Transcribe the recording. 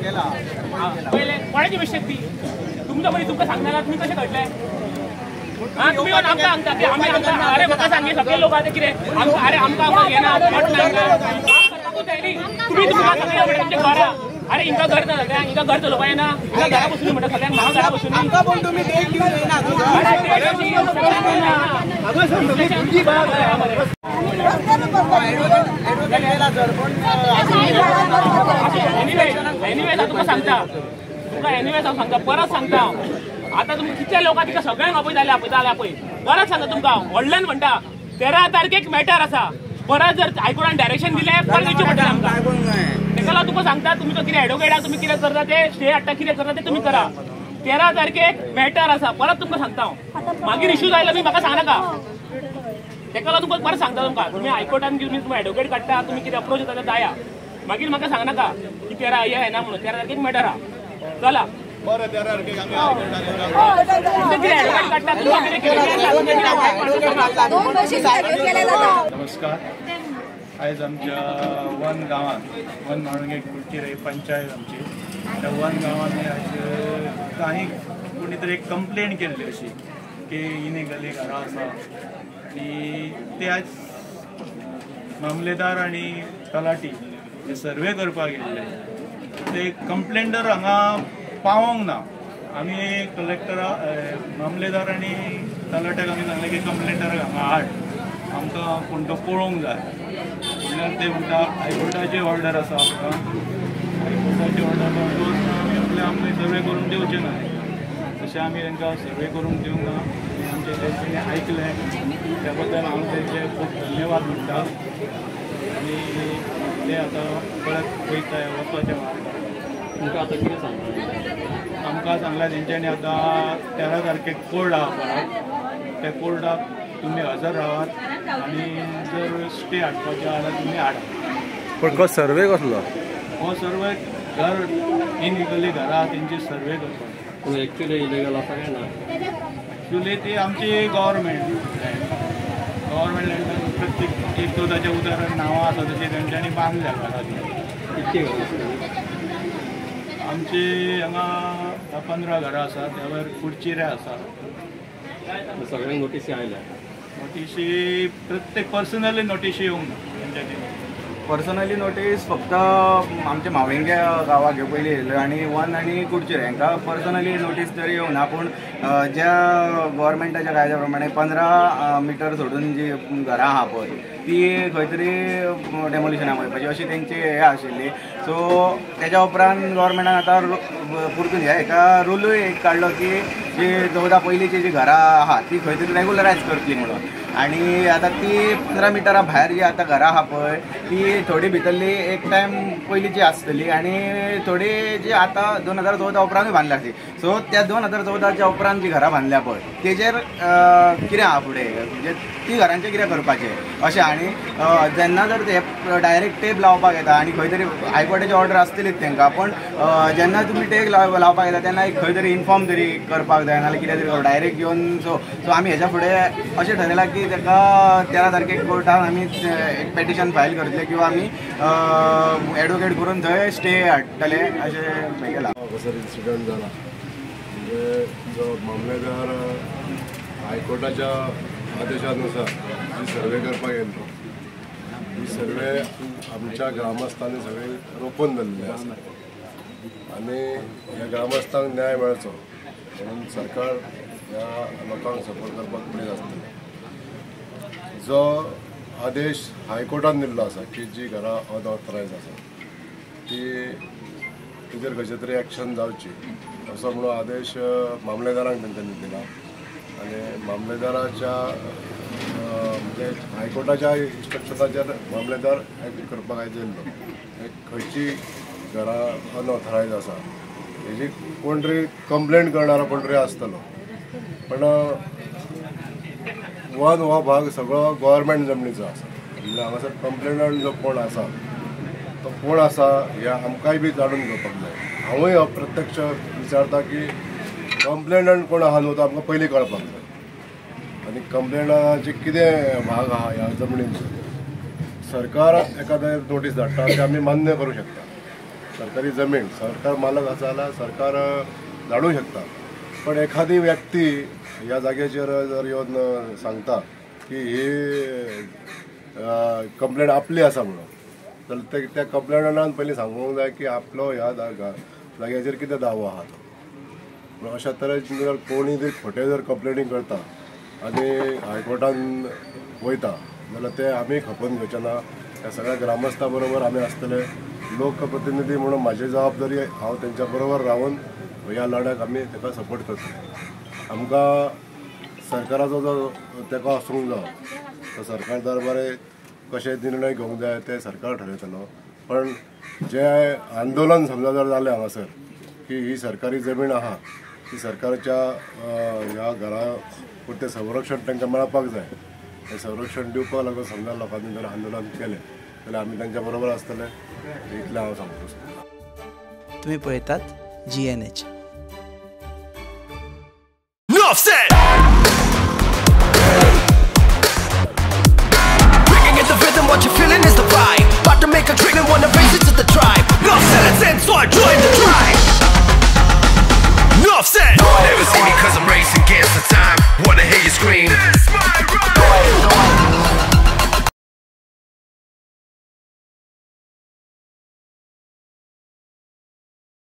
पयले कोणाची मिस्टेक ती? तुमच्या पयलीं तुमकां सांगना तुमी कशें घडलें? आं तुमी येवन आमकां सांगता की आमी आमकां अरे म्हाका सांगे सगळे लोक आतां कितें आमकां अरे आमकां आमकां घेना मट ना आमकां तुमी तुमकां सगळे म्हणटा तुमच्या घरा अरे हिंका घर ना सगळ्यांक हिंका घर चलोवपा येना हिंका घरा बसून म्हणटा सगळ्यांक म्हाका घरा बसून आमकां पूण तुमी डेट दिवन येना एनिवेज हांव तुमकां सांगता तुमकां एनिवेज हांव सांगता परत सांगता आतां तुमकां कितले लोक तिका सगळ्यांक आपयताले आपयताले आपय परत सांगता तुमकां व्हडल्यान म्हणटा 13 तारखेक मॅटर आसा परत जर हायकोर्टान डायरेक्शन दिलें परत वयचें पडटलें आमकां. तेका लागून तुमकां सांगता तुमी तो कितें एडवोकेट आहा तुमी कितें करता ते स्टे हाडटा कितें करता ते तुमी करा. 13 तारखेक मॅटर आसा परत तुमकां सांगता हांव. मागीर इश्यू जायलो बी म्हाका सांगनाका. तेका लागून तुमकां परत सांगता तुमकां तुमी हायकोर्टान तुमी तुमी एडवोकेट काडटा तुमी कितें अप्रोच जाता जाया मागीर म्हाका सांगनाका की 13 हे येना म्हणून 13 तारखेक मॅटर आहा. चला बरें 13 तारखेक आमी नमस्कार. आयज आमच्या वन गांवांत वन म्हाळुंगे कुडचिरे पंचायत आमची त्या वन गांवांत आयज काही कोणी तरी एक कंप्लेन केल्ली अशी की इलिगली घरां आसा आनी ते आयज मामलेदार आनी तलाठी हे सर्वे करपाक गेल्ले ते कंप्लेंटर हांगा पावोंक ना. आमी कलेक्टरा मामलेदार आनी तलाट्याक आमी सांगलें की कंप्लेंटराक हांगा हाड आमकां कोण तो पळोवंक जाय म्हणल्यार ते म्हणटा हायकोर्टाची ऑर्डर आसा आमकां हायकोर्टाची ऑर्डर आमी आपले आमकां सर्वे करून दिवचे ना तशें आमी तांकां सर्वे करूंक दिवंक ना आनी आमचें तेंच्यांनी आयकलें त्या बद्दल हांव तेंचे खूब धन्यवाद म्हणटा आनी ते आतां परत वयता वचपाचें मार्गार. तुमकां आतां कितें सांगलां? आमकां सांगलां तेंच्यांनी आतां 13 तारखेक कोर्ट आहा परत त्या कोर्टाक तुमी हजर रावात आनी जर स्टे हाडपाचें जाल्यार तुमी हाडा. पण को सर्वे कसलो? हो सर्वे घर इलिगली घरां तेंची सर्वे करपाक. पूण एक्चुअली इलिगल आसा काय ना? एक्चुअली ती आमची गव्हर्मेंट लँड गव्हर्मेंट लँडान प्रत्येक एक दोनाच्या उदाहरण नांवां आसा तशी तेंच्यांनी बांदल्या घरां ती. कितकी घरां आसतली? आमची हांगा 10-15 घरां आसा त्या भायर कुडचिरे आसा. सगळ्यांक नोटीसी आयल्या? नोटीशी प्रत्येक पर्सनली नोटीशी येवंक ना तेंच्यांनी. पर्सनली नोटीस फक्त आमच्या म्हाळुंगे गांवाक ह्यो पयलीं येयल्यो आनी वन आनी कुडचिरे हांकां पर्सनली नोटीस तरी येवंक ना. पूण ज्या गव्हर्मेंटाच्या कायद्या प्रमाणे 15 मिटर सोडून जी घरां आहा पळय ती खंय तरी डेमोलिशनाक वयपाची अशी तेंची हें आशिल्ली. सो तेज्या उपरांत गव्हर्मेंटान आतां परतून ह्या हेका रुलूय एक काडलो की जी 14 पयलींची जी घरां आहा ती खंय तरी रेगुलरायज करतली म्हणून. आनी आतां ती 15 मिटरा भायर जी आतां घरां आहा पळय ती थोडी भितरली एक टायम पयलींची आसतली आनी थोडी जी आतां 2014 उपरांतूय बांदल्या आसली. सो त्या 2014च्या उपरांत जी घरां बांदल्या पळय तेजेर कितें आहा फुडें म्हणजे ती घरांचें कितें करपाचें अशें. आनी जेन्ना जर ते डायरेक्ट टेप लावपाक येता आनी खंय तरी हायकोर्टाची ऑर्डर आसतलीच तेंकां पूण जेन्ना तुमी टेप लावपाक येता तेन्ना एक खंय तरी इन्फॉर्म तरी करपाक जाय नाल्यार कितें तरी डायरेक्ट येवन. सो सो आमी हेज्या फुडें अशें ठरयलां की ताका 13 तारखेक कोर्टान आमी एक पेटिशन फायल करतले किंवा आमी एडवोकेट करून थंय स्टे हाडटले अशें हें केलां. हांगासर इन्सिडंट जाला म्हणजे जो मामलेदार हायकोर्टाच्या आदेशानुसार जी सर्वे करपाक गेल्लो ही सर्वे आमच्या ग्रामस्थांनी सगळे रोखून धरलेले आसा आनी ह्या ग्रामस्थांक न्याय मेळचो म्हणून सरकार ह्या लोकांक सपोर्ट करपाक फुडें आसतलें. जो आदेश हायकोर्टान दिल्लो आसा की जी घरां अनऑथरायज आसा ती तेजेर खंयचे तरी एक्शन जावची असो म्हणून आदेश मामलेदारांक तेंच्यांनी दिला आनी मामलेदाराच्या म्हणजे हायकोर्टाच्या इन्स्ट्रक्शनाचेर मामलेदार एक्ट करपाक आयज येयल्लो. खंयची घरां अनऑथरायज आसा हेजी कोण तरी कंप्लेन करणारो कोण तरी आसतलो पण वन हो भाग सगळो गव्हर्मेंट जमनीचो आसा म्हणजे हांगासर कंप्लेनंट जो कोण आसा तो कोण आसा हे आमकांय बी जाणून घेवपाक जाय. हांवूय प्रत्यक्ष विचारता की कंप्लेनंट कोण आहा न्हू तो आमकां पयलीं कळपाक जाय आनी कंप्लेनाचे कितें भाग आहा ह्या जमनीचो सरकार एखादें नोटीस धाडटा ते आमी मान्य करूं शकता सरकारी जमीन सरकार मालक आसा जाल्यार सरकार धाडूंक शकता, पण एखादी व्यक्ती ह्या जाग्याचेर जर येवन सांगता की ही कंप्लेंट आपली आसा म्हणून, जाल्यार त्या कंप्लेंटान पयलीं सांगूंक जाय की आपलो ह्या जाग्याचेर कितें दावो आहा तो. पूण अशा तरेन जर कोणी जर खोटें जर कंप्लेनी करता आनी हायकोर्टान वयता जाल्यार ते आमी खपोवन घेवचे ना. ह्या सगळ्या ग्रामस्था बरोबर आमी आसतले, लोकप्रतिनिधी म्हणून म्हाजी जबाबदारी हांव तेंच्या बरोबर रावन ह्या लढ्याक आमी ताका सपोर्ट करतले. आमकां सरकाराचो जो तेंको आसूंक जाय तो सरकार दरबारे कशे निर्णय घेवंक जाय ते सरकार ठरयतलो. पण जे आंदोलन समजा जर जालें हांगासर की ही सरकारी जमीन आहा ती सरकारच्या ह्या घरा पुरतें संरक्षण तांकां मेळपाक जाय, हें संरक्षण दिवपाक लागून समजा लोकांनी जर आंदोलन केलें जाल्यार आमी तांच्या बरोबर आसतले, इतलें हांव सांगूंक सोदतां. तुमी पळयतात GNH. Nuff said.